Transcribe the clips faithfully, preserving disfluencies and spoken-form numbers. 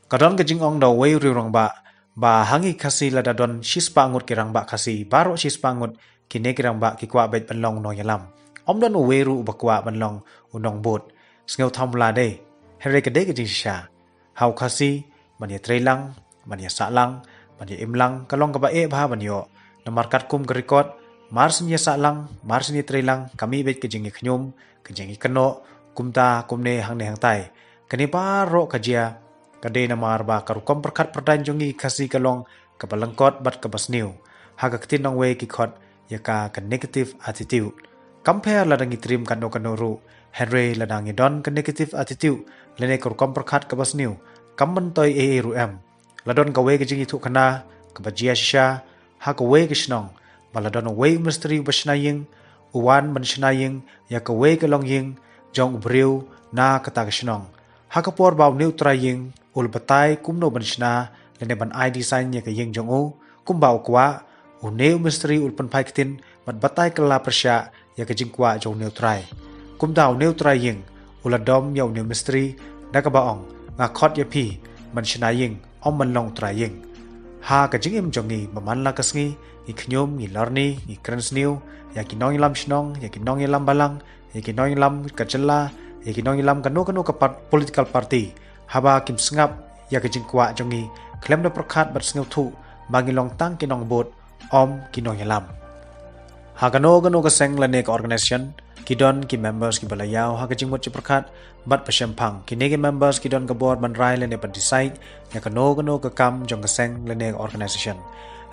Ka don ka jingong da uwei u riew rangbah ba ha ngi Khasi lada don shispah ngut ki rangbah Khasi, baroh shispah ngut kine ki rangbah ki kwah beit ban long nongïalam. Ym don uwei ruh ba kwah ban long u nongbud. Sngewthuh mo la dei. Hynrei ka dei ka jingshisha. Ha u Khasi, ban ïatreilang, ban ïasahlang, ban ïaimlang, ka long kaba eh bha ban ïoh. Namar katkum ka record, mar shen ïasahlang, mar shen ïatreilang, ka mih beit ka jingïakhñium, ka jingïakynnoh, kumta, kumne, hangne hangtai. Kane baroh ka jia, ka dei namar ba ka rukom pyrkhat pyrdaiñ jong ngi Khasi ka long kaba lyngkot bad kaba sniew. Ha ka ktien nongwei ki khot ïa ka ka negative attitude. Kam pher lada ngi triem kano kano ruh, hynrei lada ngi don ka negative attitude lane ka rukom pyrkhat kaba sniew, kam myntoi ei ei ruh em. La don kawei ka jingïathuhkhana kaba jia shisha ha kawei ka shnong, ba la don uwei u mistri uba shna ïing, u wan ban shna ïing ïa kawei ka longïing jong u briew na kata ka shnong. Ha ka por ba une u trai ïing u la batai kumno ban shna lane ban ai design ïa ka ïing jong u, kumba u kwah, une u mistri u la pynphai ktien bad batai kylla pyrshah ïa ka jingkwah jong une u trai. Kumta une u trai ïing u la dom ïa une u mistri da kaba ong, nga khot ïa phi ban shna ïing, ym ban long u trai ïing. Ha ka jingim jong ngi ba man la ka sngi, ngi khñium, ngi lorni, ngi kren sniew ïa ki nongïalam shnong, ïa ki nongïalam balang, ïa ki nongïalam ka jylla, ïa ki nongïalam kano kano ka par-, political party. Haba kim sngap ïa ka jingkwah jong ngi, khlem da pyrkhat bad sngewthuh ba ngi long tang ki nongbud, ym ki nongïalam. Ha kano kano ka seng lane ka organisation, ki don ki members kiba la ïaw ha ka jingmut jingpyrkhat bad ba shemphang. Kine ki members ki don ka bor ban rai lane ban decide ïa kano kano ka kam jong ka seng lane ka organisation.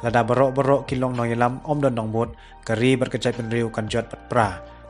Lada baroh baroh ki long nongïalam, ym don nongbud, ka ri bad ka jaitbynriew kan jot bad pra.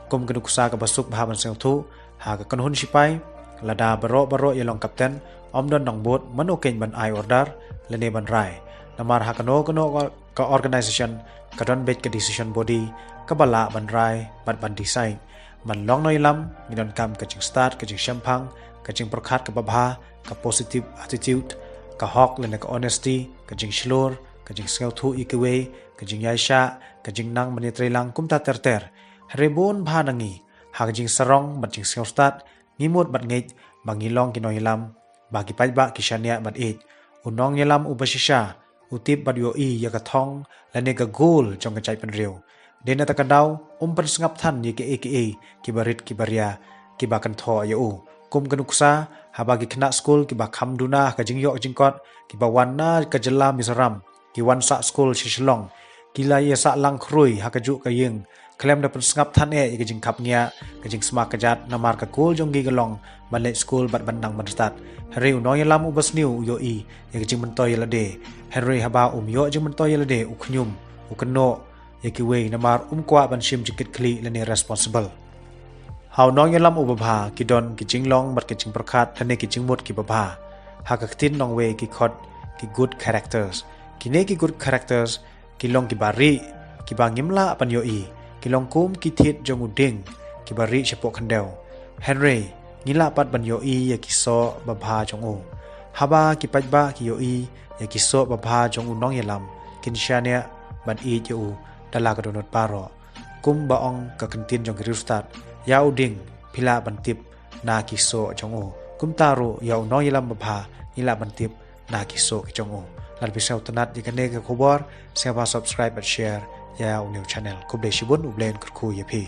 Kum ka nuksa kaba suk bha ban sngewthuh ha ka kynhun shipai, lada baroh baroh ïa long kapten, ym don nongbud, mano keiñ ban ai order lane ban rai? Namar ha kano kano ka organisation ka don beit ka decision body kaba lah ban rai bad ban decide. Ban long nongïalam ngi donkam ka jingstad, ka jingshemphang, ka jingpyrkhat kaba bha, ka positive attitude, ka hok lane ka honesty, ka jingshlur, ka jingsngewthuh ïa kiwei, ka jingïaishah, ka jingnang ban ïatreilang, kumta ter ter. Hynrei bun bha na ngi, ha ka jingsarong bad jingsngewstad, ngi mut bad ngeit ba ngi long ki nongïalam ba ki paidbah ki shaniah bad ïeit. U nongïalam uba shisha u tip bad ïohi ïa ka thong lane ka goal jong ka jaitbynriew. Dei na kata ka daw um pynsngap than ïa kiei kiei kiba rit kiba ria kiba kynthoh ïa u. Kum ka nuksa, haba ki khynnah skul kiba kham duna ha ka jingïoh jingkot, kiba wan na ka jylla Mizoram, ki wan sah skul sha Shillong, ki la ïa sah lang khrui ha kajuh ka ïing, khlem da pynsngap than eh ïa ka jingkhapngiah, ka jingsma kjat, namar ka goal jong ki ka long ban leit skul bad ban nang ban stad. Hynrei u nongïalam uba sniew u ïohi ïa ka jingmyntoi ïa lade. Hynrei haba um ïoh jingmyntoi ïa lade, u khñium, u kynnoh ïa kiwei, namar um kwah ban shim jingkitkhlieh lane responsible. Ha u nongïalam uba bha ki don ki jinglong bad ki jingpyrkhat lane ki jingmut kiba bha. Ha ka ktien nongwei ki khot ki good characters. Kine ki good characters ki long kiba rieh, kiba ngim lah ban ïohi, ki long kum ki thied jong u dieng kiba rieh shapoh khyndew. Hynrei ngi lah pat ban ïohi ïa ki soh babha jong u. Haba ki paidbah ki ïohi ïa ki soh babha jong u nongïalam, kin shaniah ban ïeit ïa u da la ka dohnud baroh. Kumba ong ka kyntien jong ki riewstad, ïa u dieng phi lah ban tip na ki soh jong u. Kumta ruh ïa u nongïalam babha ngi lah ban tip na ki soh ki jong u. Lada phi sngewtynnat ïa kane ka khubor, sngewbha subscribe bad share ïa u new channel. Khublei shibun, U Blei un kyrkhu ïa phi.